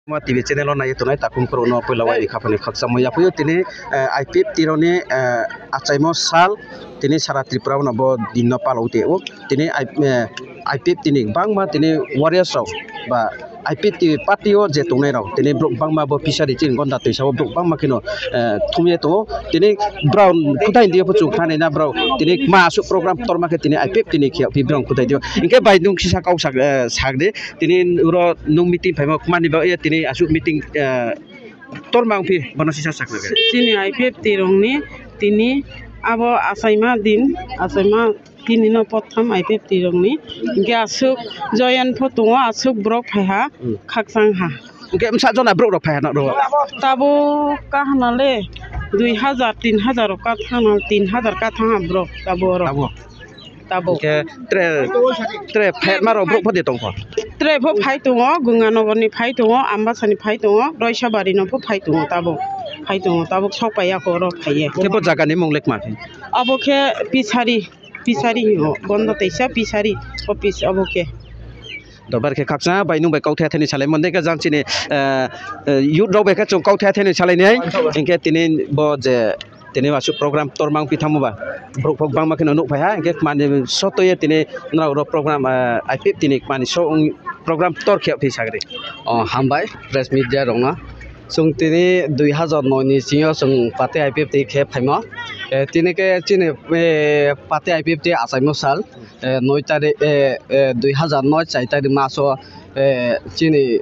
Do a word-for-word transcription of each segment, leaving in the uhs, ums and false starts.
Ma T V channel o nai tongnai takhum khorokno puila waini khapani khakchangma yaphaio tini, eh, I P F T rokni, eh, achaimo sal tini sara Tripura no bo din no palwi tio. Tini I, eh, I P F T ni bangma tini warriors rok ba I P F T party o je tongnai rok tini borok bangma bo fishery chini gonda twisa o borok bangma kheno, eh, thumwi tongo. Tini borok kuthai hinwi phuchuk khanai na borok tini ma aswk program torma khe tini I P F T ni khe borok kuthai dio. Hinkhe bai nwng kisa kok sak, eh, sak di. Tini oro nwng meeting phaima mani bagwi tini aswk meeting, eh, torma wngphi bono sisa sakna khe. Chini I P F T rokni tini abo achaima din, achaima tini no potham I P F T rokni. Hinkhe aswk joyant pho tongo, aswk borok phaiha, hmm, khakchang ha. Hinkhe msa jona borok rok phaiha nok rok? Tabuk kahna le dui hazar, tin hazar rok kathang, tin hazar kathang ha borok tabuk oro. Tabuk. Tabuk. Hinkhe tre, tre phaima rok borok pho de tongkho? Tre pho phai tongo, Ganga Nagar ni phai tongo, Ambasa ni phai tongo, Roisabari no pho phai tongo tabuk. Phai tongo tabuk, sok paiya khe oro phaiye. Khe bo jaga ni mung le kma khe? Abo khe Pisari, Pisari hino, bondo teisa Pisari office abo khe. Dobar khe khaksa bai nwng bai kok thaya thani salai mande khe jang chini, eh, eh, youth rok bai khe chwng kok thaya thani salai nai. Hinkhe tini bo je tini aswk program torma wngphi thangma ba borok phok bangma kheno nuk phaiha, hinkhe mani sotoye tini norok oro program, ah, I P F T ni mani so wng program tor khe phai sagri. Oh, hambai press media rokno. Chwng tini dui hazar noi ni singo chwng party I P F T khe phaima. Eh, tini khe chini, eh, party I P F T achaimo sal, eh, noi tarik, eh, eh, dui hazar noi chai tarik maso, eh, chini,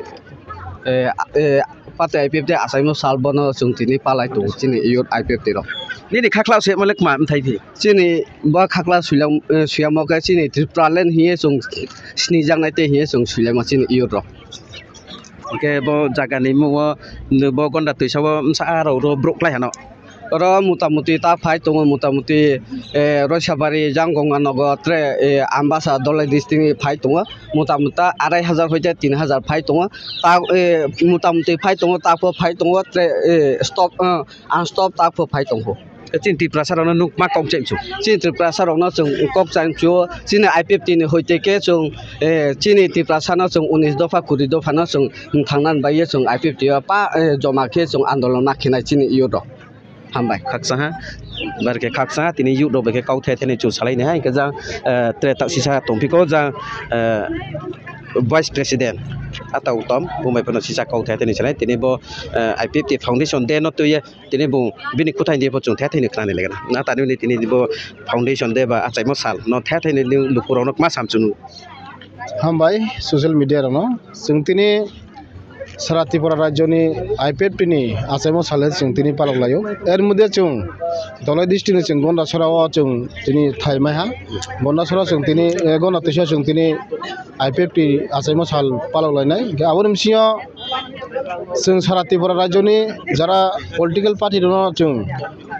eh, eh, party I P F T achaimo sal bono chwng tini palai tongo chini youth I P F T rok. Nini khaklao se mole kma mthai phi? Chini bo khaklao suilang, eh, suyamo khe chini Tripura land hiye chwng sinijaknai tei hiye chwng suilaima chini youth rok. Hinkhe bo jaga ni mung o bo gonda twisa o msa aro ro borok lai hano. Oro mota moti ta phai tongo, mota moti, eh, Roisabari, Janggonga nogo, tre, eh, Ambasa, Dholai district ni phai tongo. Mota mota arai hazar hoite tin hazar phai tongo. Ta, eh, mota moti phai tongo, ta pho phai tongo, tre, eh, stop, eh, unstop ta pho phai tongo. Chini Tiprasa rokno nuk ma kok chai chu? Chini Tiprasa rokno chwng kok chai chu, chini I P F T ni hoite khe chwng, eh, chini Tiprasa no chwng unis dopha, kuri dopha no chwng thangnan bai ye chwng I P F T o pa, eh, joma khe chwng andolon ma khinai chini youth rok. Hambai. Khaksa ha, bar khe khaksa ha, tini youth rok bai khe kok thai thani chu salai ni ha, hinkhe jang, eh, tre tak sisa tong phi ko jang, eh, Vice President Ata Uttom, bo bai phano sisa kok thai thani salai, tini bo, eh, I P F T Foundation Day no twi ye, tini bo bini kwthai ni bo chwng thai thani khnani le gana. Na tani tini bo Foundation Day ba achaimo sal no thai thani luku rok no ma sam chunu. Hambai social media rokno. Chwng tini sara Tripura rajyoni I P F T ni achaimo sal chwng tini palok laio. Er moddhe chwng Dholai district ni chwng Gondasora o chwng tini thai mai ha. Gondasora chwng tini, eh, Gonda Twisa chwng tini I P F T achaimo sal palok lainai. Hinkhe aboni bisingo chwng sara Tripura rajyoni jara political party rokno chwng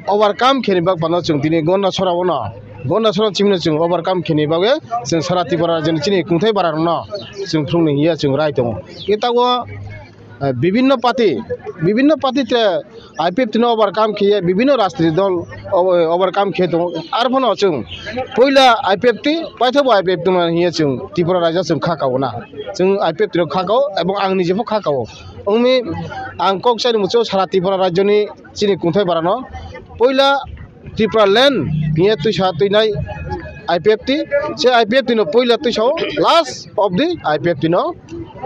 overcome khenani bagwi phano chwng tini Gondasora o no Gondasora chimino chwng overcome khenani bagwi chwng sara Tripura rajyoni chini kungthai bara rokno chwng phunuknwi hiya chwng rai tongo. Khe tabuk, eh, bibinno party, bibinno party te I P F T no overcome khiye, bibinno rajniti dol o-, overcome khiye tongo. Arphano chwng puila I P F T, paithago I P F T mano hiye chwng Tripura rajyo chwng kha kao na. Chwng I P F T rok kha kao, ebong ang nijepho kha kao. Wngmi ang kok chani muchung sara Tripura rajyoni chini kungthai barano puila Tripura land hiye twisa twinai I P F T, se I P F T no puila twisa o last of the I P F T no,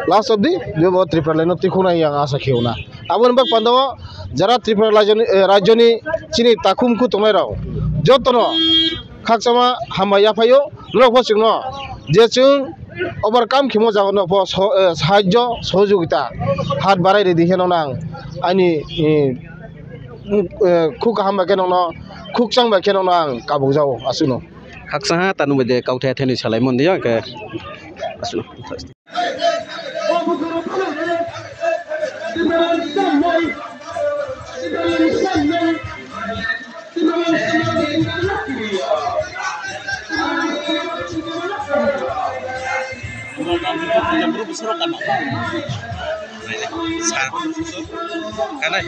last of the bebo Tripura land no twikhoknai yang asa kheo na. Aboni bak panda o jara Tripura rajyoni, eh, rajyoni chini takhum khu tongnai rok jotono khakchangma hambai yaphaio. Norok bo chwngno je chwng overcome khemo jago no bo so-, eh, sahajyo sohojogita hat barai ridi heno nang ani, eh, eh, khu kaham bai khe nokno khukchang bai khe nokno ang kabuk jago aswkno. Khakchang ha tanu bai de kauthai thani salai mon de ya ke aswkno. Sir, kanai.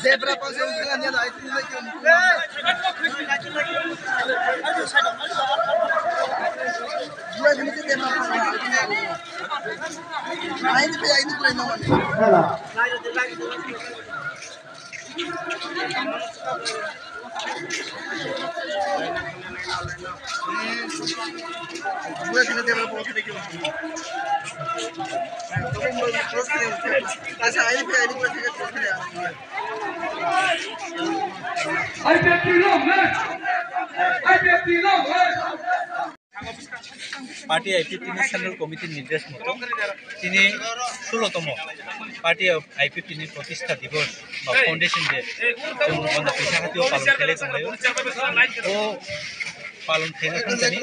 Zebra pass wngkha, nini ai tini lai khe. Dua minute zebra pass wngkha. Ai ni pe, ai ni pe, no mani. Party I P F T ni Central Committee ni nirdesh moto tini sulo tomo Party of I P F T ni Pratistha Divas ba Foundation Day chwng Gonda Twisa hatio palon khailai tonglaio. O palon khaina thangkani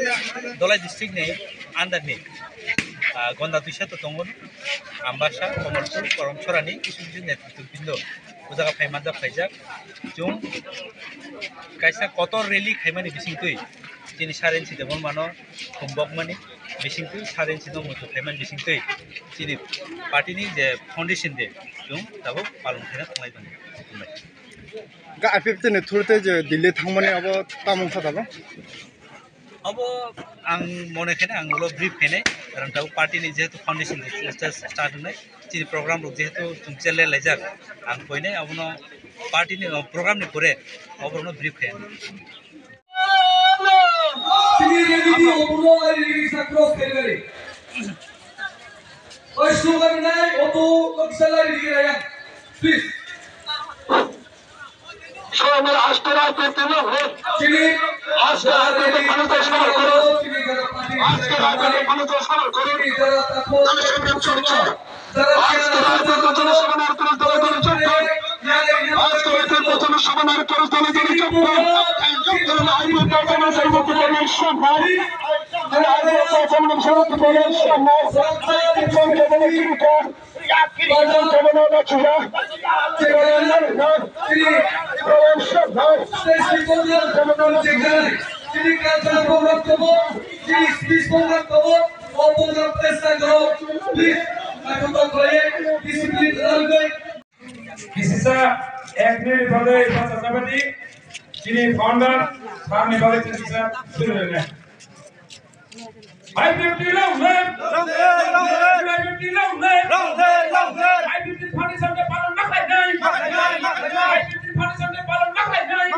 Dholai district ni under ni, ah, Gonda Twisa to tongo, Ambasa, Komolpur, Koromchora ni kisu kisu netritwo bindo o jaga phai manjak phaijak. Chwng kaisa kotor rally khaimani bisingtwi chini Saren Sidemon mano humbokmani bisingtwi Saren Sidemon muitu khaimani bisingtwi chini party ni je foundation day chwng tabuk palon khaina thanglai tongo. Ga I P F T ni thurte je Delhi thangmani abo tamo wngkha tabuk? Abo ang mone khe ang ulo brief khe nai, karon tabuk party ni jehetu foundation start wngnai, chini program rok jehetu chwng chair le laijak, ang koinai abono party ni, o, program ni pore oborokno brief khe. Chini rally ni oborno rally ni sa cross khe gari. Oi, slogan nai, obo kok salai rally raya. Please. Sir, আমার আজকের IPFT long March. Chini আজকের আইপিএফটি মানুষদের সবার করুন। Chini jara party আজকের আইপিএফটি মানুষদের সবার করুন। Chini jara takho তাহলে সেটা চলছে। Jara আজকের আইপিএফটি জনসভা নারকেল দলে দলে চলছে। আজকের আইপিএফটি জনসভা নারকেল দলে দলে চলছে। কারণ আইপিএফটি জনসভা নারকেল দলে চলছে। কারণ আইপিএফটি জনসভা নারকেল দলে চলছে। Please, kisisa ek minute bagwi bachajabadi, chini founder, sir ni bagwi chini kisa suru rwna. I P F T long live! Long live, long live! I P F T long live! Long live, long live! I P F T foundation day palon ma khlai nai! Ma khlai nai, ma khlai nai! I P F T foundation day palon ma khlai nai!